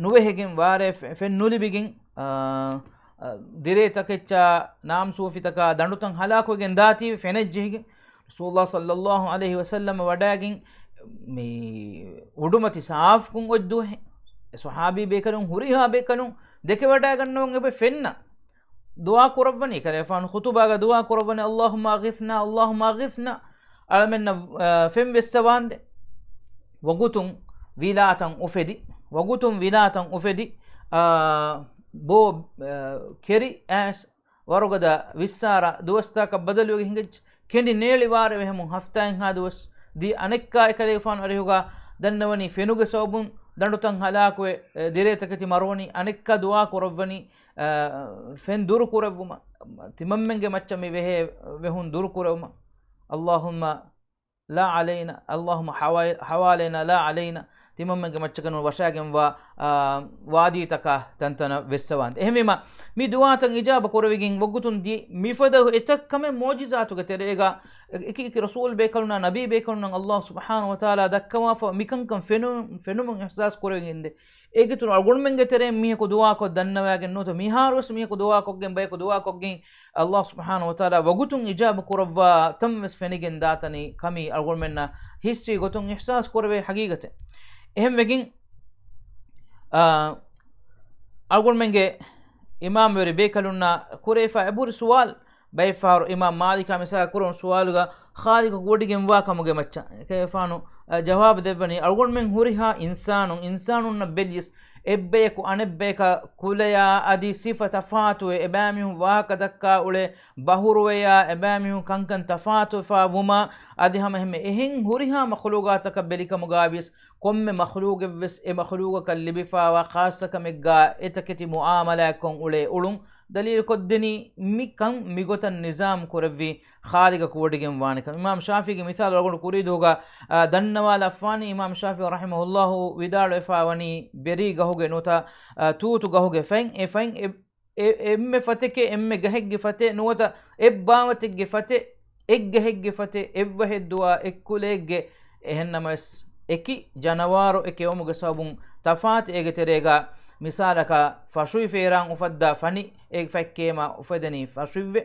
ނުވެހެގެން ވާރޭ ފެ-، ފެން ނުލިބިގެން، އާ، އާ، ދިރޭ ތަކެއްޗާ ނަޢަމް ސޫފިތަކާ ދަނޑުތައް ހަލާކުވެގެން ދާތީވެ ފެނެއްޖެހިގެން. ރަސޫލުﷲ ޞައްލައްލާހު ޢަލައިހި ވަސައްލަމަ ވަޑައިގެން މި އުޑުމަތި ސާފުކޮށް އޮތް ދުވަހެއް އެ ޞަޙާބީ ބޭކަލުން ހުރިހާ ބޭކަލުން ދެކެވަޑައިގަންނަވަން އެބަ ފެންނަ ދުޢާ ކުރައްވަނީ. ކަލޭފާނު ޚުޠުބާގަ ދުޢާ ކުރައްވަނީ، اللهم أغثنا، اللهم أغثنا. އަޅަމެންނަށް، އާ، ފެން ވެއްސަވާނދޭ. ވަގުތުން ވިލާތައް އުފެދި، ވަގުތުން ވިލާތައް އުފެދި، އާ، ބޯ، އާ، ކެރި އައިސް ވަރުގަދަ ވިއްސާރަ ދުވަސްތަކަށް ބަދަލުވެގެން ހިނގައްޖެ. ކެނޑި ނޭޅި ވާރޭ ވެހެމުން ހަފްތާއެއްހާ ދުވަސް ދިޔަ އަނެއްކާ އެކަލޭފާނު އަރިހުގަ ދަންނަވަނީ ފެނުގެ ސަބަބުން ދަނޑުތައް ހަލާކުވެ، އެ، ދިރޭތަކެތި މަރުވަނީ. އަނެއްކާ ދުޢާ ކުރައްވަނީ، އަ، ފެން ދުރު ކުރެއްވުމަށް. ތިމަންމެންގެ މައްޗަށް މި ވެހޭ ވެހުން ދުރު ކުރެވުމަށް. اللهم لا علينا، اللهم حوا-، حوالينا لا علينا. ތިމަންމެންގެ މައްޗަކަށް ނުވަތަ ވަށާގެންވާ، އާ، ވާދީތަކާ ތަންތަނަށް ވެއްސަވާނދޭ. އެހެންވީމަ، މި ދުޢާތައް އިޖާބަ ކުރެވިގެން ވަގުތުން ދިޔަ މިފަދަ އެތައް ކަމެއް މުޢުޖިޒާތުގެ ތެރޭގަ އެކި އެކި ރަސޫލް ބޭކަލުންނާ ނަބީ ބޭކަލުންނަށް ﷲ ސުބްޙާނަހޫ ވަތަޢާލާ ދައްކަވާފަ މިކަންކަން ފެނު-، ފެނުމުން އިޙްސާސް ކުރެވިގެންދޭ. އޭގެ އިތުރު އަޅުގަނޑުމެންގެ ތެރެއިން މީހަކު ދުޢާކޮށް ދަންނަވައިގެން ނުވަތަ މިހާރުވެސް މީހަކު ދުޢާކޮށްގެން ބަޔަކު ދުޢާކޮށްގެން ﷲ ސުބްޙާނަހޫ ވަތަޢާލާ ވަގުތުން އިޖާބަ ކުރައްވާ ތަން ވެސް ފެނިގެން ދާތަނީ ކަމީ އަޅުގަނޑުމެންނަށް ޙިއްސީ ގޮތުން އިޙްސާސް ކުރެވޭ ހަގީގަތެއް. އެހެންވެގެން، އާ، އަޅުގަނޑުމެންގެ އިމާމްވެރި ބޭކަލުންނާ ކުރެވިފަ އެބުރި ސުވާލު، ބައެއްފަހަރު އިމާމް މާލިކާ މިސާލަށް ކުރުނު ސުވާލުގަ ޚާލިޤަކު ވޮޑިގެންވާ ކަމުގެ މައްޗަށް. އެކަލޭފާނު، އަ، ޖަވާބު ދެއްވަނީ، އަޅުގަނޑުމެން ހުރިހާ އިންސާނުން، އިންސާނުންނަށް ބެލިޔަސް، އެއްބަޔަކު އަނެއްބަޔަކަށް ކުލަޔާ އަދި ސިފަ ތަފާތުވެ، އެބައިމީހުން ވާހަކަ ދައްކާ އުޅޭ ބަހުރުވެޔާ، އެބައިމީހުން ކަންކަން ތަފާތުވެފާ ވުމާ، އަދި ހަމަ އެހެން އެހެން ހުރިހާ މަޚުލޫގާތަކަށް ބެލިކަމުގާވިޔަސް، ކޮންމެ މަޚުލޫގެއްވެސް އެ މަޚުލޫގަކަށް ލިބިފާވާ ޚާއްޞަކަމެއްގާ އެތަކެތި މުއާމަލާތްކޮށް އުޅޭ އުޅުން ދަލީލުކޮށްދެނީ މިކަން މިގޮތަށް ނިޒާމް ކުރެއްވި ޚާލިގަކު ވޮޑިގެން ވާނެކަން. އިމާމް ޝާފީގެ މިސާލު އަޅުގަނޑު ކުރީ ދުވަހުގަ، އާ، ދަންނަވާލައްވާނީ އިމާމް ޝާފީ ރަޙިމަހުﷲ ވިދާޅުވެފާވަނީ ބެރީ ގަހުގެ ނުވަތަ، އާ، ތޫތު ގަހުގެ ފަތް، އެ ފަތް އެ، އެ، އެންމެ ފަތެކޭ، އެންމެ ގަހެއްގެ ފަތެއް ނުވަތަ އެއްބާވަތެއްގެ ފަތެއް، އެއްގަހެއްގެ ފަތެއް، އެއްވަހެއްދުވާ އެއްކުލައެއްގެ، އެހެންނަމަވެސް އެކި ޖަނަވާރު އެ ކެއުމުގެ ސަބަބުން ތަފާތު އޭގެ ތެރޭގަ މިސާލަކަށް ފަށުއި ފޭރާން އުފައްދާ ފަނި އެ ފަތް ކޭމަ އުފެދެނީ ފަށުއިއްވެ.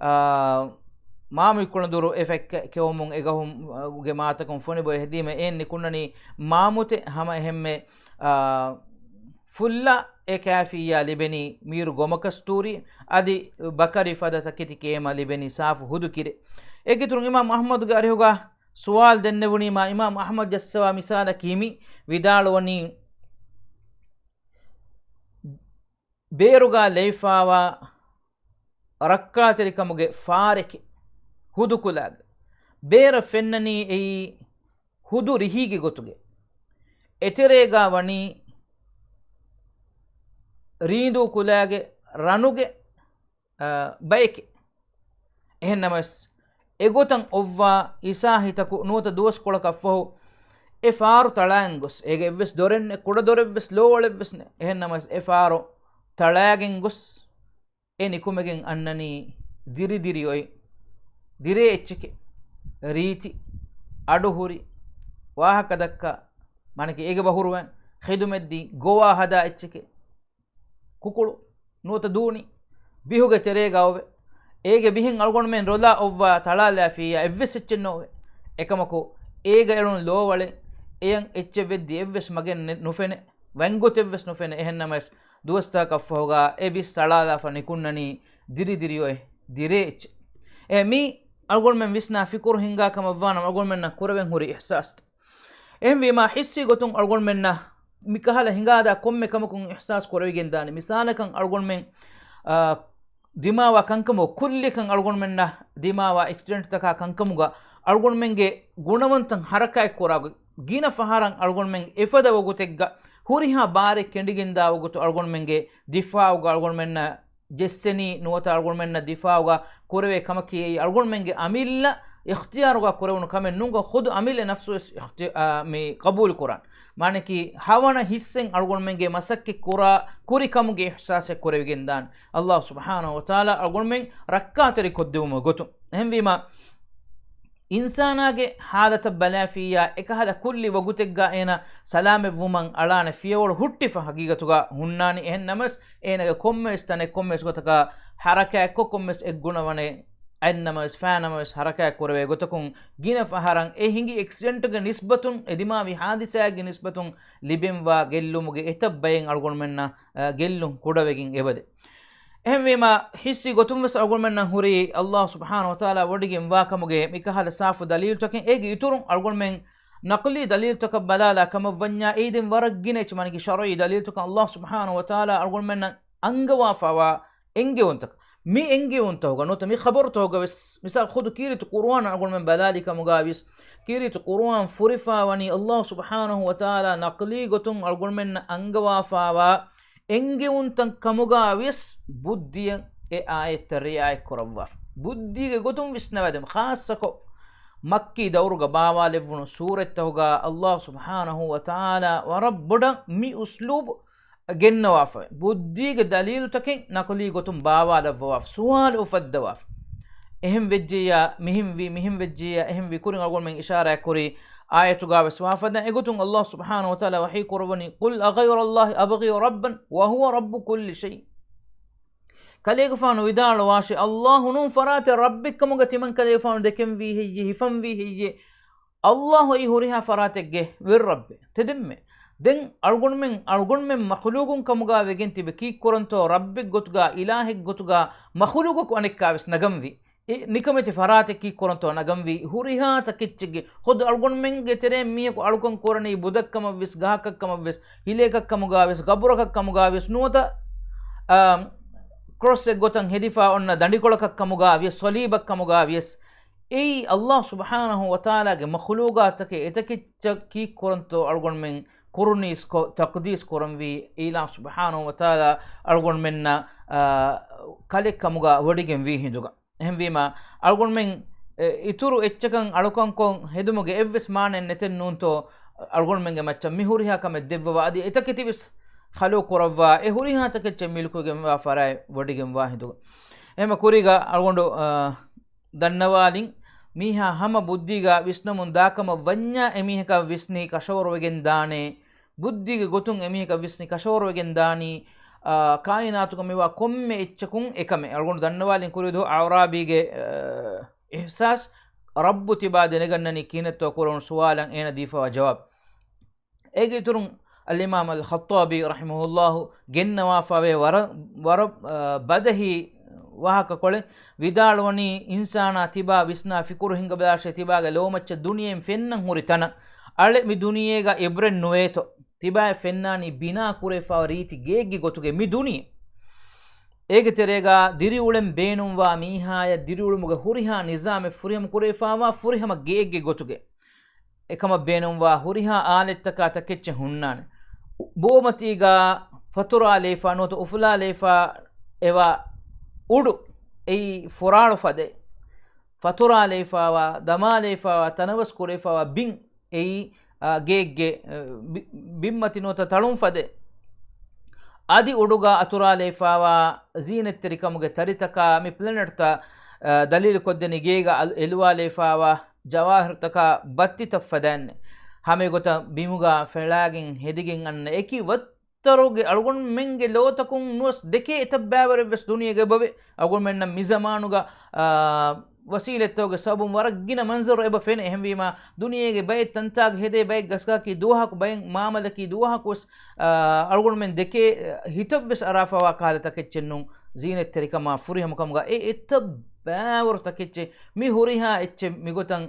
އާ، މާމުއި ކުޅަދުރު އެ ފަތް ކެ-، ކެއުމުން އެ ގަހުގެ މާތަކުން ފޮނި ބޮއެ ހެދީމަ އެއިން ނިކުންނަނީ މާމުތެއް ހަމަ އެހެންމެ، އާ، ފުއްލަ އެ ކާފިއްޔާ ލިބެނީ މީރު ގޮމަކަސްތޫރީ، އަދި ބަކަރި ފަދަ ތަކެތި ކޭމަ ލިބެނީ ސާފު ހުދު ކިރެއް. އޭގެ އިތުރުން އިމާމް އަޙްމަދުގެ އަރިހުގަ ސުވާލު ދެންނެވުނީމާ، އިމާމް އަޙްމަދު ޖައްސަވާ މިސާލަކީ މި ވިދާޅުވަނީ، ބޭރުގާ ލެވިފާވާ ރައްކާތެރިކަމުގެ ފާރެކެއް ހުދު ކުލާގެ. ބޭރަށް ފެންނަނީ އެއީ ހުދު ރިހީގެ ގޮތުގެ. އެތެރޭގާ ވަނީ ރީނދޫ ކުލާގެ ރަނުގެ، އާ، ބަޔެކެއް. އެހެންނަމަވެސް، އެގޮތަށް އޮއްވާ އިސާހިތަކު ނުވަތަ ދުވަސްކޮޅަކަށްފަހު އެ ފާރު ތަޅާގެން ގޮސް، އޭގެ އެއްވެސް ދޮރެއް ނެތް، ކުޑަ ދޮރެއްވެސް ލޯވަޅެއްވެސް ނެތް. އެހެންނަމަވެސް، އެ ފާރު ތަޅާގެން ގޮސް، އެ ނިކުމެގެން އަންނަނީ ދިރި ދިރި އޮތް، ދިރޭ އެއްޗެކޭ. ރީތި، އަޑުހުރި، ވާހަކަ ދައްކާ، މާނަކީ އޭގެ ބަހުރުވަން، ޚިދުމަތްދީ، ގޮވާ ހަދާ އެއްޗެކޭ. ކުކުޅު ނުވަތަ ދޫނި ބިހުގެ ތެރޭގަ އޮވެ. އޭގެ ބިހެން އަޅުގަނޑުމެން ރޮލާ އޮއްވާ ތަޅާލާފިއްޔާ އެއްވެސް އެއްޗެއް ނޯވެ. އެކަމަކު، އޭގަ އެޅުނު ލޯވަޅެއް އެޔަށް އެއްޗެއް ވެއްދި އެއްވެސް މަގެއް ނެ-، ނުފެނެ. ވަންގޮތެއްވެސް ނުފެނެ. އެހެންނަމަވެސް، ދުވަސްތަކަކަށްފަހުގަ އެ ބިސް ތަޅާލާފަ ނިކުންނަނީ ދިރި ދިރި އޮތް ދިރޭ އެއްޗެއް. އެ މީ އަޅުގަނޑުމެން ވިސްނާ ފިކުރު ހިނގާ ކަމަށްވާނަމަ އަޅުގަނޑުމެންނަށް ކުރެވެން ހުރި އިޙްސާސްތައް. އެހެންވީމާ، ޙިއްސީ ގޮތުން އަޅުގަނޑުމެންނަށް މިކަހަލަ ހިނގާދާ ކޮންމެ ކަމަކުން އިޙްސާސް ކުރެވިގެންދާނެ. މިސާލަކަށް އަޅުގަނޑުމެން، އާ، ދިމާވާ ކަންކަމުގަ ކުއްލިކަން އަޅުގަނޑުމެންނަށް ދިމާވާ އެކްސިޑެންޓްތަކާ ކަންކަމުގަ އަޅުގަނޑުމެންގެ ގުނަވަންތައް ހަރަކާތް ކުރާ ގިނަ ފަހަރަށް އަޅުގަނޑުމެން އެފަދަ ވަގުތެއްގަ ހުރިހާ ބާރެއް ކެނޑިގެންދާ ވަގުތު އަޅުގަނޑުމެންގެ ދިފާޢުގަ އަޅުގަނޑުމެންނަށް ޖެއްސެނީ ނުވަތަ އަޅުގަނޑުމެންނަށް ދިފާޢުގަ ކުރެވޭ ކަމަކީ އެއީ އަޅުގަނޑުމެންގެ އަމިއްލަ އިޚްތިޔާރުގަ ކުރެވުނު ކަމެއް ނޫން. ޚުދު އަމިއްލަ ނަފްސުވެސް އިޚްތި-، އާ، މި ޤަބޫލު ކުރާން. މާނަކީ ހަވަނަ ހިއްސެއް އަޅުގަނޑުމެންގެ މަސައްކަތް ކުރާ ކުރި ކަމުގެ އިޙްސާސެއް ކުރެވިގެން ދާން. ﷲ ސުބްޙާނަހޫ ވަތަޢާލާ އަޅުގަނޑުމެން ރައްކާތެރި ކޮށްދެވުމުގެ ގޮތުން. އެހެންވީމާ، އިންސާނާގެ ޙާލަތަށް ބަލާފިއްޔާ، އެކަހަލަ ކުއްލި ވަގުތެއްގަ އޭނަ ސަލާމަތްވުމަށް އަޅާނެ ފިޔަވަޅު ހުއްޓިފަ ހަގީގަތުގަ ހުންނާނީ. އެހެން ނަމަވެސް، އޭނަގެ ކޮންމެވެސް ތަނެއް، ކޮންމެވެސް ގޮތަކަށް ޙަރަކާތްކޮށް، ކޮންމެވެސް އެއްގުނަވަނެއް އަތްނަމަވެސް، ފައިނަމަވެސް ޙަރަކާތް ކުރެވޭ ގޮތަކުން ގިނަ ފަހަރަށް އެ ހިނގި އެކްސިޑެންޓުގެ ނިސްބަތުން، އެ ދިމާވި ޙާދިސާއެއްގެ ނިސްބަތުން ލިބެންވާ ގެއްލުމުގެ އެތައް ބައެއް އަޅުގަނޑުމެންނަށް، އަ، ގެއްލުން ކުޑަވެގެން އެބަދޭ. އެހެންވީމާ، ޙިއްސީ ގޮތުން ވެސް އަޅުގަނޑުމެންނަށް ހުރީ، ﷲ ސުބްޙާނަހޫ ވަތަޢާލާ ވޮޑިގެންވާ ކަމުގެ މިކަހަލަ ސާފު ދަލީލުތަކެއް. އޭގެ އިތުރުން އަޅުގަނޑުމެން ނަޤްލީ ދަލީލުތަކަށް ބަލާލާ ކަމަށް ވަންޏާ، އެއީ ދެން ވަރަށް ގިނަ އެއްޗެއް، މާނަކީ ޝަރުޢީ ދަލީލުތަކަށް ﷲ ސުބްޙާނަހޫ ވަތަޢާލާ އަޅުގަނޑުމެންނަށް އަންގަވާފަވާ އެންގެވުންތަކަށް. މި އެންގެވުންތަކުގަ ނުވަތަ މި ޚަބަރުތަކުގަ ވެސް، މިސާލް ޚުދު ކީރިތި ޤުރުއާން އަޅުގަނޑުމެން ބަލާލި ކަމުގަ ވިޔަސް، ކީރިތި ޤުރުއާން ފުރިފަވަނީ ﷲ ސުބްޙާނަހޫ ވަތަޢާލާ ނަޤްލީ ގޮތުން އަޅުގަނޑުމެންނަށް އަންގަވާފަވާ އެންގެވުންތައް ކަމުގަ ވިޔަސް، ބުއްދިއަށް އެ އާޔަތްތައް ރިޢާޔަތް ކުރައްވާފަ. ބުއްދީގެ ގޮތުން ވިސްނަވާދެމު. ޚާއްޞަކޮށް، މައްކީ ދައުރުގަ ބާވާލެއްވުނު ސޫރަތްތަކުގަ ﷲ ސުބްޙާނަހޫ ވަތަޢާލާ ވަރަށް ބޮޑަށް މި އުސްލޫބު ގެންނަވާފަ، ބުއްދީގެ ދަލީލުތަކެއް ނަޤުލީ ގޮތުން ބާވާލައްވަވާފަ، ސުވާލު އުފައްދަވާފަ. އެހެން ވެއްޖެއްޔާ، މިހެން ވީ، މިހެން ވެއްޖެއްޔާ، އެހެން ވީ. ކުރިން އަޅުގަނޑުމެން އިޝާރާތް ކުރީ، އާޔަތުގަ ވެސް ވާފަދަ. އެގޮތުން ﷲ ސުބްޙާނަހޫ ވަތަޢާލާ ވަޙީ ކުރައްވަނީ، "قل أغير الله أبغي ربا وهو رب كل شيء." ކަލޭގެފާނު ވިދާޅުވާށޭ، ﷲ ނޫން ފަރާތެއް ރައްބެއްކަމުގަ ތިމަން ކަލޭގެފާނު ދެކެންވީ ހެއްޔޭ، ހިފަންވީ ހެއްޔޭ؟ ﷲ އެއީ ހުރިހާ ފަރާތެއްގެ ވެރި ރައްބެއް. ތެދެންމެ، ދެން އަޅުގަނޑުމެން، އަޅުގަނޑުމެން މަޚުލޫގުން ކަމުގަ ވެގެން ތިބެ ކީއްކުރަންތޯ ރައްބެއް ގޮތުގަ، އިލާހެއް ގޮތުގަ މަޚުލޫގަކު އަނެއްކާވެސް ނަގަންވީ؟ އެ ނިކަމެތި ފަރާތެއް ކީއްކުރަންތޯ ނަގަންވީ؟ ހުރިހާ ތަކެއްޗެއްގެ ޚުދު އަޅުގަނޑުމެންގެ ތެރެއިން މީހަކު އަޅުކަން ކުރަނީ ބުދަކަމަށްވެސް، ގަހަކަށްކަމަށްވެސް، ހިލައަކަށްކަމުގަވެސް، ގަބުރަކަށްކަމުގަވެސް ނުވަތަ، އާ، ކްރޮސްއެއް ގޮތަށް ހެދިފާ އޮންނަ ދަނޑިކޮޅަކަށްކަމުގަވިޔަސް، ޞަލީބަށްކަމުގަވިޔަސް، އެއީ ﷲ ސުބްޙާނަހޫ ވަތަޢާލާގެ މަޚްލޫޤާތުތަކެއް އެތަކެއްޗަށް ކީއްކުރަންތޯ އަޅުގަނޑުމެން ކުރުނީސްކޮށް، ތަޤްދީސް ކުރަންވީ އިލާހު ސުބްޙާނަހޫ ވަތަޢާލާ އަޅުގަނޑުމެންނަށް، އާ، ކަލެއްކަމުގަ ވޮޑިގެންވީ ހިނދުގަ. އެހެންވީމަ، އަޅުގަނޑުމެން، އެ، އިތުރު އެއްޗަކަށް އަޅުކަންކޮށް ހެދުމުގެ އެއްވެސް މާނައެއް ނެތެއް ނޫންތޯ، އަޅުގަނޑުމެންގެ މައްޗަށް މި ހުރިހާ ކަމެއް ދެއްވަވާ، އަދި އެތަކެތިވެސް ޚަލުޤު ކުރައްވާ، އެ ހުރިހާ ތަކެއްޗެއް މިލްކުވެގެންވާ ފަރާތް ވޮޑިގެންވާ ހިނދުގަ. އެހެންމަ ކުރީގަ އަޅުގަނޑު، އާ، ދަންނަވާލިން، މީހާ ހަމަ ބުއްދީގަ ވިސްނަމުން ދާކަމަށް ވަންޏާ އެމީހަކަށް ވިސްނި ކަށަވަރުވެގެން ދާނެ. ބުއްދީގެ ގޮތުން އެމީހަކަށް ވިސްނި ކަށަވަރުވެގެން ދާނީ، އާ، ކާއިނާތުގަ މިވާ ކޮންމެ އެއްޗަކުން އެކަމެއް. އަޅުގަނޑު ދަންނަވާލިން ކުރިދު އަޢުރާބީގެ، އާ، އިޙްސާސް، ރައްބު ތިބާ ދެނެގަންނަނީ ކިހިނެއްތޯ ކުރެވުނު ސުވާލަށް އޭނަ ދީފަވާ ޖަވާބު. އޭގެ އިތުރުން އަލްއިމާމް އަލްޚައްޠާބީ ރަޙިމަހުﷲ ގެންނަވާފަވޭ ވަރަށް، ވަރަށް، އާ، ބަދަހީ ވާހަކަކޮޅެއް ވިދާޅުވަނީ، އިންސާނާ ތިބާ ވިސްނާ ފިކުރު ހިނގަބަލާށޭ، ތިބާގެ ލޯމައްޗަށް ދުނިޔެއިން ފެންނަން ހުރި ތަނަށް އަޅެ މި ދުނިޔޭގަ އިބްރަތް ނުވޭތޯ. ތިބާއަށް ފެންނާނީ ބިނާ ކުރެފާ ރީތި ގެއެއްގެ ގޮތުގެ މި ދުނިޔެ. އޭގެ ތެރޭގަ ދިރިއުޅެން ބޭނުންވާ މީހާޔަށް ދިރިއުޅުމުގެ ހުރިހާ ނިޒާމެއް ފުރިހަމަ ކުރެވިފާވާ ފުރިހަމަ ގެއެއްގެ ގޮތުގެ. އެކަމަށް ބޭނުންވާ ހުރިހާ އާލެއްތަކާ ތަކެއްޗެއް ހުންނާނެ. ބޯމަތީގަ ފަތުރާލައިފާ ނުވަތަ އުފުލާލައިފާ އެވާ އުޑު އެއީ ފުރާޅު ފަދައެއް. ފަތުރާލައިފާވާ، ދަމާލައިފާވާ، ތަނަވަސް ކުރެވިފާވާ ބިން އެއީ، އާ، ގެއެއްގެ، އަ، ބި-، ބިންމަތި ނުވަތަ ތަޅުން ފަދައެއް. އަދި އުޑުގަ އަތުރާލައިފާވާ ޒީނަތްތެރިކަމުގެ ތަރިތަކާ މި ޕްލެނެޓްތައް، އަ، ދަލީލު ކޮށްދެނީ ގޭގަ އަލް-، އެލުވާލައިފާވާ ޖަވާހިރުތަކާ ބައްތިތައް ފަދައިން. ހަމައެގޮތަށް ބިމުގަ ފެޅާގެން ހެދިގެން އަންނަ އެކި ވައްތަރުގެ އަޅުގަނޑުމެންގެ ލޯތަކުން ނުވަސް ދެކޭ އެތައް ބައިވަރެއްވެސް ދުނިޔޭގަ އެބަވޭ. އަޅުގަނޑުމެންނަށް މި ޒަމާނުގަ، އާ، ވަސީލަތްތަކުގެ ސަބަބުން ވަރަށް ގިނަ މަންޒަރު އެބަ ފެނޭ. އެހެންވީމާ، ދުނިޔޭގެ ބައެއް ތަންތާގަ ހެދޭ ބައެއް ގަސްގަހަކީ ދުވަހަކު، ބައެއް މާމަލަކީ ދުވަހަކުވެސް، އާ، އަޅުގަނޑުމެން ދެކޭ ހިތަށްވެސް އަރާފަވާ ކަހަލަ ތަކެއްޗެއް ނޫން. ޒީނަތްތެރިކަމާ ފުރިހަމަކަމުގަ އެ އެތައް ބައިވަރު ތަކެއްޗެއް މި ހުރިހާ އެއްޗެއް މިގޮތަށް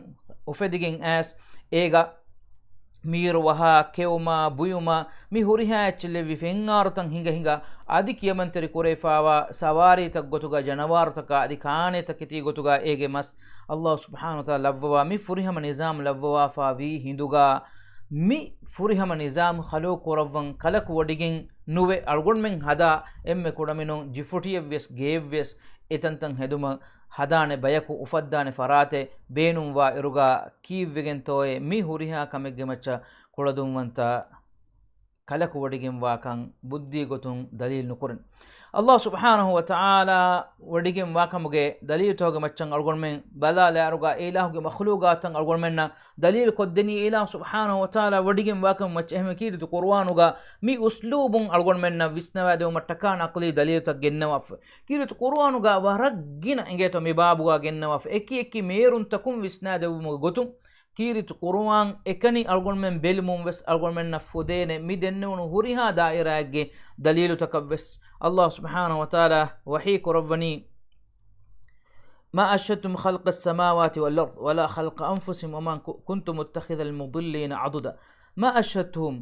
އުފެދިގެން އައިސް، އޭގަ މީރު ވަހާ، ކެއުމާ، ބުއިމާ، މި ހުރިހާ އެއްޗެއް ލެއްވި ފެންއާރުތައް ހިނގަ ހިނގާ، އަދި ކިޔަމަންތެރި ކުރެވިފާވާ ސަވާރީތައް ގޮތުގަ، ޖަނަވާރުތަކާ، އަދި ކާނޭތަކެތީ ގޮތުގަ އޭގެ މަސް ﷲ ސުބްޙާނަހޫ ވަތަޢާލާ ލައްވަވާ، މި ފުރިހަމަ ނިޒާމް ލައްވަވާފާ ވީ ހިނދުގަ، މި ފުރިހަމަ ނިޒާމް ޚަލުޤު ކުރައްވަން ކަލަކު ވޮޑިގެން ނުވެ، އަޅުގަނޑުމެން ހަދާ އެންމެ ކުޑަމިނުން ޖިފުޓިއެއްވިޔަސް ގެއެއްވިޔަސް އެތަންތަން ހެދުމަށް ހަދާނެ ބަޔަކު އުފައްދާނެ ފަރާތެއް ބޭނުންވާ އިރުގަ ކީއްވެގެންތޯއޭ މި ހުރިހާ ކަމެއްގެ މައްޗަށް ކުޅަދުންވަންތަ ކަލަކު ވޮޑިގެންވާކަން ބުއްދީ ގޮތުން ދަލީލު ނުކުރަން. ﷲ ސުބްޙާނަހޫ ވަތަޢާލާ ވޮޑިގެންވާކަމުގެ ދަލީލުތަކުގެ މައްޗަށް އަޅުގަނޑުމެން ބަލާލާއިރުގަ އެ އިލާހުގެ މަޚްލޫޤާތަށް އަޅުގަނޑުމެންނަށް ދަލީލު ކޮށްދެނީ އެ އިލާހު ސުބްޙާނަހޫ ވަތަޢާލާ ވޮޑިގެންވާކަމުގެ މައްޗަށް. އެހެންވެ ކީރިތި ޤުރުއާނުގަ މި އުސްލޫބުން އަޅުގަނޑުމެންނަށް ވިސްނަވާދެވުމަށްޓަކާ ނަޤްލީ ދަލީލުތައް ގެންނަވާފަ. ކީރިތި ޤުރުއާނުގަ ވަރަށް ގިނަ އިނގޭތޯ މި ބާބުގަ ގެންނަވާފަ. އެކި އެކި މޭރުންތަކުން ވިސްނާދެއްވުމުގެ ގޮތުން ކީރިތި ޤުރުއާން އެކަނި އަޅުގަނޑުމެން ބެލުމުން ވެސް އަޅުގަނޑުމެންނަށް ފުދޭނެ މި ދެންނެވުނު ހުރިހާ ދާއިރާއެއްގެ ދަލީލުތަކަށް ވެސް. ﷲ ސުބްޙާނަހޫ ވަތަޢާލާ ވަޙީ ކުރައްވަނީ، ما أشهدتهم خلق السماوات والأرض ولا خلق أنفسهم وما كنت متخذ المضلين عضدا. ما أشهدتهم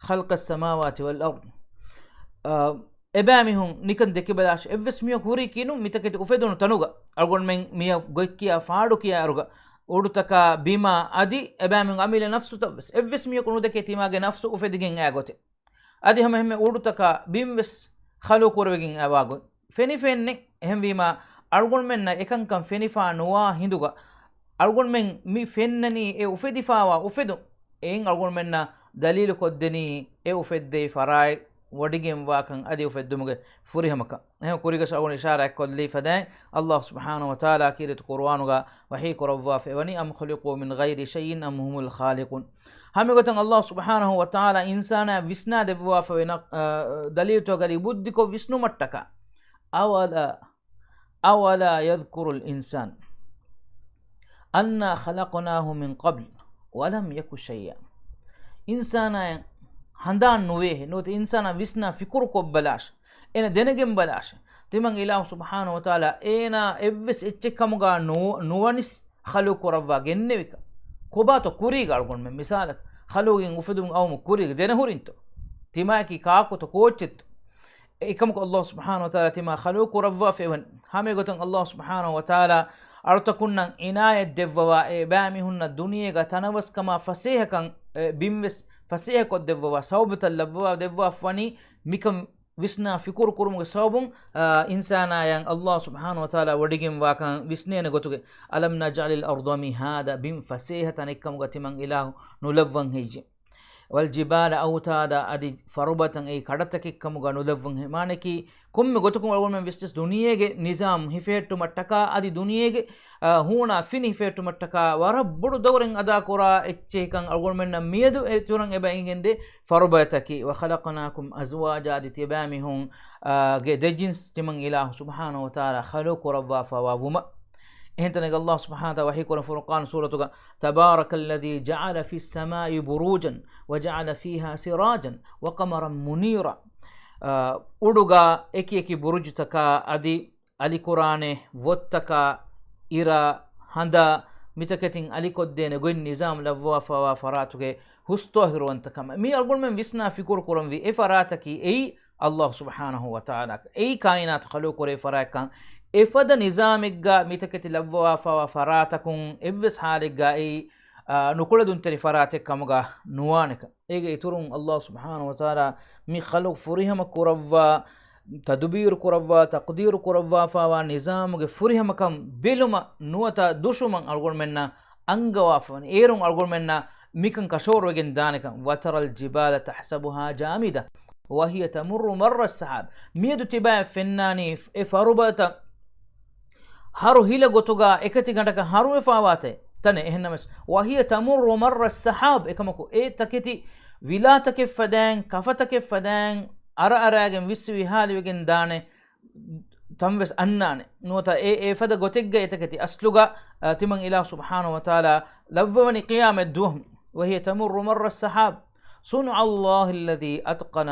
خلق السماوات والأرض. އާ، އެބައިމީހުން ނިކަން ދެކިބަލާށި، އެއްވެސް މީހަކު ހުރީކީ ނޫން މިތަކެތި އުފެދުނު ތަނުގަ. އަޅުގަނޑުމެން މިއަށް ގޮތްކިޔާ ފާޑުކިޔާއިރުގަ، އުޑުތަކާ ބިމާ އަދި އެބައިމީހުން އަމިއްލަ ނަފްސުތައްވެސް އެއްވެސް މީހަކު ނުދެކޭ ތިމާގެ ނަފްސު އުފެދިގެން އާ ގޮތެއް. އަދި ހަމަ އެހެންމެ އުޑުތަކާ ބިންވެސް ޚަލުޤު ކުރެވިގެން އައިވާ ގޮތް ފެނިފެންނެ. އެހެންވީމާ، އަޅުގަނޑުމެންނަށް އެކަންކަން ފެނިފާ ނުވާ ހިނދުގަ، އަޅުގަނޑުމެން މި ފެންނަނީ އެ އުފެދިފާވާ އުފެދުން. އެއިން އަޅުގަނޑުމެންނަށް ދަލީލު ކޮށްދެނީ އެ އުފެއްދެވި ފަރާތް ވޮޑިގެންވާކަން އަދި އުފެއްދުމުގެ ފުރިހަމަކަން. އެހެން ކުރިގަސް އަޅުގަނޑު އިޝާރާތްކޮށްލީ ފަދައިން، ﷲ ސުބްޙާނަހޫ ވަތަޢާލާ ކީރިތި ޤުރުއާނުގަ ވަޙީ ކުރައްވާފައިވަނީ، أم خلقوا من غير شيء أم هم الخالقون. ހަމައެގޮތަށް ﷲ ސުބްޙާނަހޫ ވަތަޢާލާ އިންސާނާ ވިސްނާދެއްވާފައިވެ ނަ-، އަ، ދަލީލުތަކުގައި ބުއްދިކޮށް ވިސްނުމަށްޓަކާ. أولا، أولا يذكر الإنسان أنا خلقناه من قبل ولم يك شيئا. އިންސާނާއަށް ހަނދާން ނުވޭހެ، ނުވަތަ އިންސާނާ ވިސްނާ ފިކުރުކޮށްބަލާށެ. އޭނަ ދެނެގެން ބަލާށެ. ތިމަން އިލާހު ސުބްޙާނަހު ވަތަޢާލާ އޭނާ އެއްވެސް އެއްޗެއް ކަމުގަ ނު-، ނުވަނިސް ޚަލުޤު ކުރައްވާ ގެންނެވިކަން. ކޮބާތޯ ކުރީގަ އަޅުގަނޑުމެން މިސާލަކަށް ޚަލުޤުގެ އުފެދުމުގެ އައުމު ކުރީގަ ދެނަހުރިންތޯ؟ ތިމާއަކީ ކާކުތޯ ކޯއްޗެއްތޯ؟ އެކަމަކު އަލްލާހު ސުބްޙާނަހު ވަތަޢާލާ ތިމާ ޚަލުޤު ކުރައްވާފައިވަނީ. ހަމައެގޮތުން އަލްލާހު ސުބްޙާނަހު ވަތަޢާލާ އަޅުތަކުންނަށް އިނާޔަތް ދެއްވަވާ، އެބައިމީހުންނަށް ދުނިޔޭގަ ތަނަވަސްކަމާ ފަސޭހަކަން، އެ، ބިންވެސް ފަސޭހަކޮށްދެއްވަވާ، ސަބަބުތައް ލައްވަވާ ދެއްވާފަވަނީ މިކަން ވިސްނާ ފިކުރު ކުރުމުގެ ސަބަބުން، އާ، އިންސާނާޔަށް އަލްލާހު ސުބްޙާނަހު ވަތަޢާލާ ވޮޑިގެންވާކަން ވިސްނޭނެ ގޮތުގެ. أَلَمْ نَجْعَلِ الْأَرْضَ مِهَادًا، ބިން ފަސޭހަ ތަނެއްކަމުގަ ތިމަން އިލާހު ނުލައްވަން ހެއްޔޭ؟ وَالْجِبَالَ أَوْتَادًا، އަދި ފަރުބަތަން އެއީ ކަޑަތަކެއްކަމުގަ ނުލައްވަން ހެއްޔޭ؟ މާނައަކީ، ކޮންމެ ގޮތަކުން އަޅުގަނޑުމެން ވިސްނަސް ދުނިޔޭގެ ނިޒާމް ހިފެހެއްޓުމަށްޓަކާ އަދި ދުނިޔޭގެ، އާ، ހޫނާ ފިނި ހިފެހެއްޓުމަށްޓަކާ ވަރަށް ބޮޑު ދައުރެއް އަދާކުރާ އެއްޗެހިކަން އަޅުގަނޑުމެންނަށް މިއަދު އެތުރަށް އެބަ އެނގެންދޭ ފަރުބަތަކީ. وَخَلَقْنَاكُمْ أَزْوَاجًا، އަދި ތިޔަބައިމީހުން، އާ، ގެ ދެޖިންސް ތިމަން އިލާހު ސުބްޙާނަހު ވަތަޢާލާ ޚަލުޤު ކުރައްވާފަވާ ވުމަށް. އެހެންތަނެއްގަ އަލްލާހު ސުބްޙާނަހު ވަތަޢާލާ ވަޙީކުރަން ފުރުޤާން ސޫރަތުގަ، تَبَارَكَ الَّذِي جَعَلَ فِي السَّمَاءِ بُرُوجًا وَجَعَلَ فِيهَا سِرَاجًا وَقَمَرًا مُنِيرًا. އާ، އުޑުގަ އެކިއެކި ބުރުޖުތަކާ އަދި އަލިކުރާނެ ވޮތްތަކާ، އިރާ، ހަނދާ، މިތަކެތިން އަލިކޮށްދޭނެ ގޮތް ނިޒާމް ލައްވާފަވާ ފަރާތުގެ ހުސްތޯހިރުވަންތަކަމަށް. މީ އަޅުގަނޑުމެން ވިސްނާ ފިކުރު ކުރަންވީ އެ ފަރާތަކީ އެއީ އަލްލާހު ސުބްޙާނަހު ވަތަޢާލާ. އެއީ ކާއިނާތު ޚަލުޤު ކުރޭ ފަރާތްކަން. އެފަދަ ނިޒާމެއްގަ މިތަކެތި ލައްވަވާފަވާ ފަރާތަކުން އެއްވެސް ހާލެއްގަ އެއީ، އާ، ނުކުޅެދުންތެރި ފަރާތެއް ކަމުގަ ނުވާނެކަން. އޭގެ އިތުރުން އަލްލާހު ސުބްޙާނަހު ވަތަޢާލާ މި ޚަލުޤު ފުރިހަމަ ކުރައްވާ، ތަދުބީރު ކުރައްވާ، ތަޤްދީރު ކުރައްވާފަވާ ނިޒާމުގެ ފުރިހަމަކަން ބެލުމަށް ނުވަތަ ދުށުމަށް އަޅުގަނޑުމެންނަށް އަންގަވާފަވަނީ. އޭރުން އަޅުގަނޑުމެންނަށް މިކަން ކަށަވަރުވެގެން ދާނެކަން. وَتَرَى الْجِبَالَ تَحْسَبُهَا جَامِدَةً وَهِيَ تَمُرُّ مَرَّ السَّحَابِ. މިއަދު ތިބާއަށް ފެންނާނީ އެ ފަރުބަތައް ހަރު ހިލަ ގޮތުގަ އެކަތިގަނޑަކަށް ހަރުވެފަވާތައް ތަނެއް. އެހެންނަމަވެސް، وَهِيَ تَمُرُّ مَرَّ السَّحَابِ، އެކަމަކު އެ ތަކެތި ވިލާތަކެއް ފަދައިން، ކަފަތަކެއް ފަދައިން، އަރައަރައިގެން ވިއްސި ވިހާލިވެގެން ދާނެ، ތަންވެސް އަންނާނެ. ނުވަތަ އެ، އެފަދަ ގޮތެއްގަ އެތަކެތި އަސްލުގަ، އަ، ތިމަން އިލާހު ސުބްޙާނަހު ވަތަޢާލާ ލައްވަވަނީ ޤިޔާމަތް ދުވަހު. وَهِيَ تَمُرُّ مَرَّ السَّحَابِ صُنْعَ اللَّهِ الَّذِي أَتْقَنَ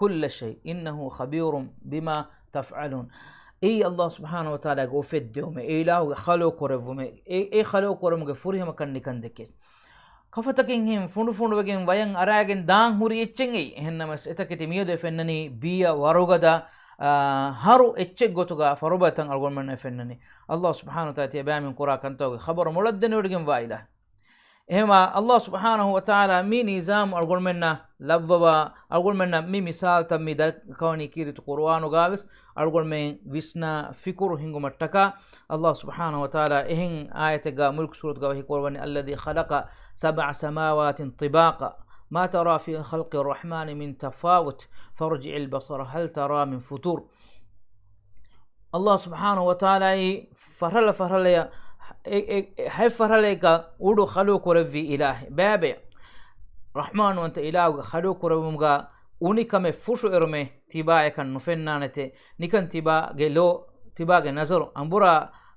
كُلَّ شَيْءٍ إِنَّهُ خَبِيرٌ بِمَا تَفْعَلُونَ. އެއީ އަލްލާހު ސުބްޙާނަހު ވަތަޢާލާގެ އުފެއްދެވުމެއް، އެ އިލާހުގެ ޚަލުޤު ކުރެއްވުމެއް، އެ، އެ ޚަލުޤު ކުރުމުގެ ފުރިހަމަކަން ނިކަން ދެކޭ. ކަފަތަކެއްހެން ފުނޑުފުނޑުވެގެން ވަޔަށް އަރާގެން ދާން ހުރި އެއްޗެއް އެއީ. އެހެންނަމަވެސް އެތަކެތި މިއަދު އެ ފެންނަނީ ބިޔަ ވަރުގަދަ، އާ، ހަރު އެއްޗެއް ގޮތުގަ ފަރުބަތަން އަޅުގަނޑުމެންނަށް ފެންނަނީ. އަލްލާހު ސުބްޙާނަހު ވަތަޢާލާ ތިޔަބައިމީހުން ކުރާ ކަންތަކުގެ ޚަބަރު މޮޅަށް ދެނެވޮޑިގެންވާ އިލާހު. އެހެންވާ، އަލްލާހު ސުބްޙާނަހު ވަތަޢާލާ މި ނިޒާމް އަޅުގަނޑުމެންނަށް ލައްވަވާ، އަޅުގަނޑުމެންނަށް މި މިސާލްތައް މި ދައްކަވަނީ ކީރިތި ޤުރުއާނުގަވެސް އަޅުގަނޑުމެން ވިސްނާ ފިކުރު ހިނގުމަށްޓަކާ، އަލްލާހު ސުބްޙާނަހު ވަތަޢާލާ އެހެން އާޔަތެއްގަ މުލްކު ސޫރަތުގަ ވަޙީ ކުރައްވަނީ، الَّذِي خَلَقَ سَبْعَ سَمَاوَاتٍ طِبَاقًا مَا تَرَى فِي خَلْقِ الرَّحْمَٰنِ مِن تَفَاوُتٍ فَارْجِعِ الْبَصَرَ هَلْ تَرَىٰ مِن فُطُورٍ. އަލްލާހު ސުބްޙާނަހު ވަތަޢާލާއީ ފަރަހަލަ ފަރަހަލަޔަށް އެ، އެ، އެ، ހަތް ފަރަހަލަޔަކަށް އުޑު ޚަލުޤު ކުރެއްވި އިލާހެއް. ބައިބަޔަށް ރަޙްމާންވަންތަ އިލާހުގެ ޚަލުޤު ކުރެއްވުމުގަ އުނިކަމެއް ފުށު އެރުމެއް ތިބާޔަކަށް ނުފެންނާނެތެ. ނިކަން ތިބާގެ ލޯ، ތިބާގެ ނަޒަރު އަނބުރާ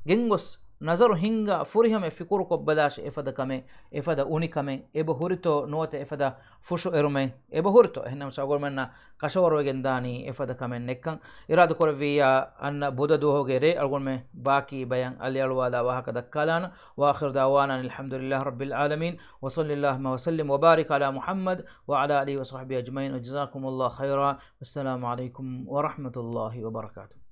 ގެންގޮސް، ނަޒަރު ހިންގާ ފުރިހަމަ ފިކުރު ކޮށްބަލާށި އެފަދަ ކަމެއް، އެފަދަ އުނިކަމެއް އެބަ ހުރިތޯ ނުވަތަ އެފަދަ ފުށު އެރުމެއް އެބަ ހުރިތޯ؟ އެހެންނަމަވެސް އަޅުގަނޑުމެންނަށް ކަށަވަރުވެގެން ދާނީ އެފަދަ ކަމެއް ނެއްކަން. އިރާދަ ކުރެއްވިއްޔާ އަންނަ ބުދަ ދުވަހުގެ ރޭ އަޅުގަނޑުމެން ބާކީ ބަޔަން އަލިއަޅުވާލާ ވާހަކަ ދައްކާލާނަން. وَآخِرُ دَعْوَانَا أَنِ الْحَمْدُ لِلَّهِ رَبِّ الْعَالَمِينَ. وَصَلِّ اللَّهُمَّ وَسَلِّمْ وَبَارِكْ عَلَىٰ مُحَمَّدٍ وَعَلَىٰ آلِهِ وَصَحْبِهِ أَجْمَعِينَ. وَجَزَاكُمُ اللَّهُ خَيْرًا. وَالسَّلَامُ عَلَيْكُمْ وَرَحْمَةُ اللَّهِ وَبَرَكَاتُهُ.